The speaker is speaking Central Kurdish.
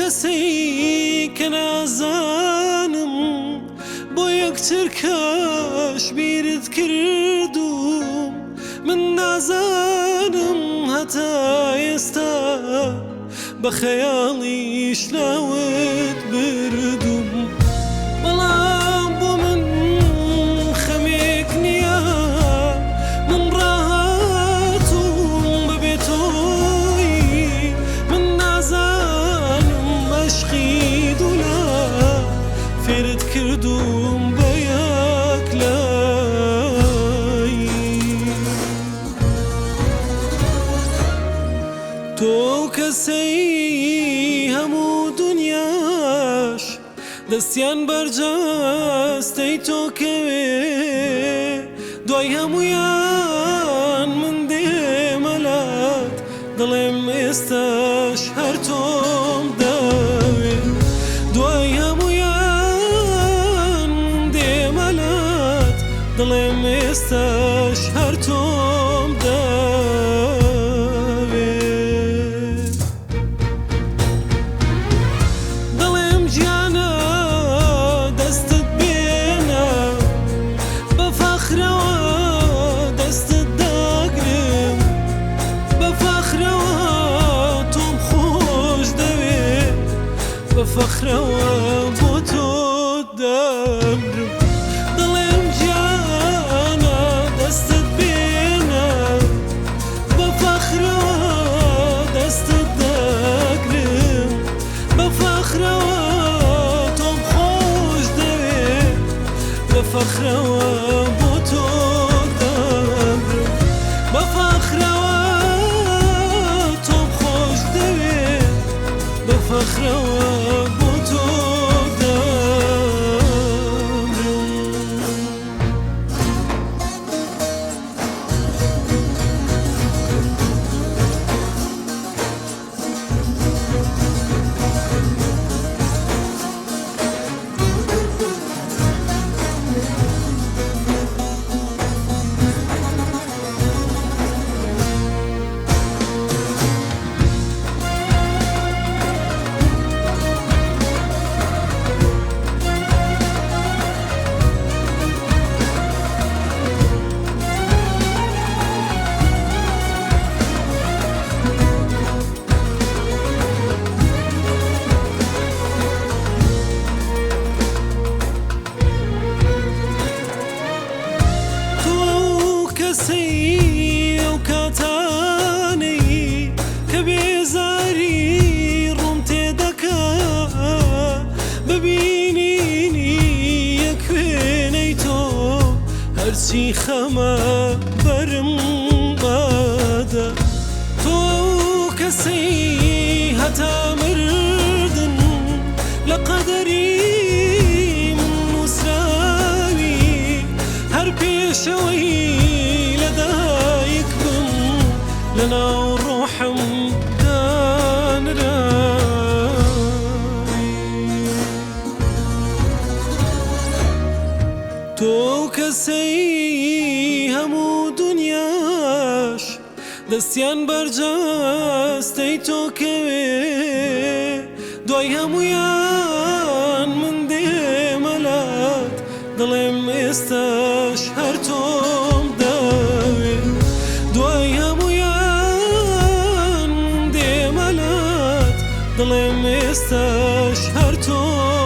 کەسەی کە نازانم بۆ یەک چرکەش بیرت کردووم، من نازانم هەتا ئێستا بە خەیاڵیش لاوت بردووم، بەڵام بۆ من خەمێک نییە، من ڕاهاتووم بەبێ تۆی، من نازانم ئەشقی دوولا فێرت کردووم بە یەک لای. تۆ کەسەی هەموو دونیاش دەستیان بەرجەستەی تۆ کەوێ، دوای هەموویان من دێمە لات دەڵێم ئێستاش هەر تۆم دەوێ، دوای هەموویان دێمە لات دەڵێم ئێستاش هەر تۆم دەوێ. دەڵێم گیانە دەستت بێنە، بە فەخرەوە دەستت داگرم، بە فەخرەوە تۆم خۆش دەوێ، بە فەخرەوە بۆ تۆ دەمرم. دەڵێم گیانە دەستت بێنە، بە فەخرەوە دەستت دەگرم، بە فەخرەوە تۆم خۆش دەوێ، بە فەخرەوە بۆ تۆ دەمرم، بە فەخرەوە تۆم خۆش دەوێ، بە فەخرەوە بۆ تۆ دەمرم. تۆ کەسەی ئەو کاتانەی کە بێزاری ڕووم تێدەکا، ببینینی یەک وێنەی تۆ هەرچی خەمە بەرم ئادا. تۆ کەسەی هەتا مردن لە قەدەری من نووسراوی، هەر پێشەوەی لەدایک بم لەناو ڕۆحم دانراوی. تۆ کەسەی هەموو دونیاش دەستیان بەرجەستەی تۆ کەوێ، دوای هەموویان من دێمە لات دەڵێم ئێستاش هەر تۆم دەوێ، دوای هەموویان دێمە لات دەڵێم ئێستاش هەر تۆم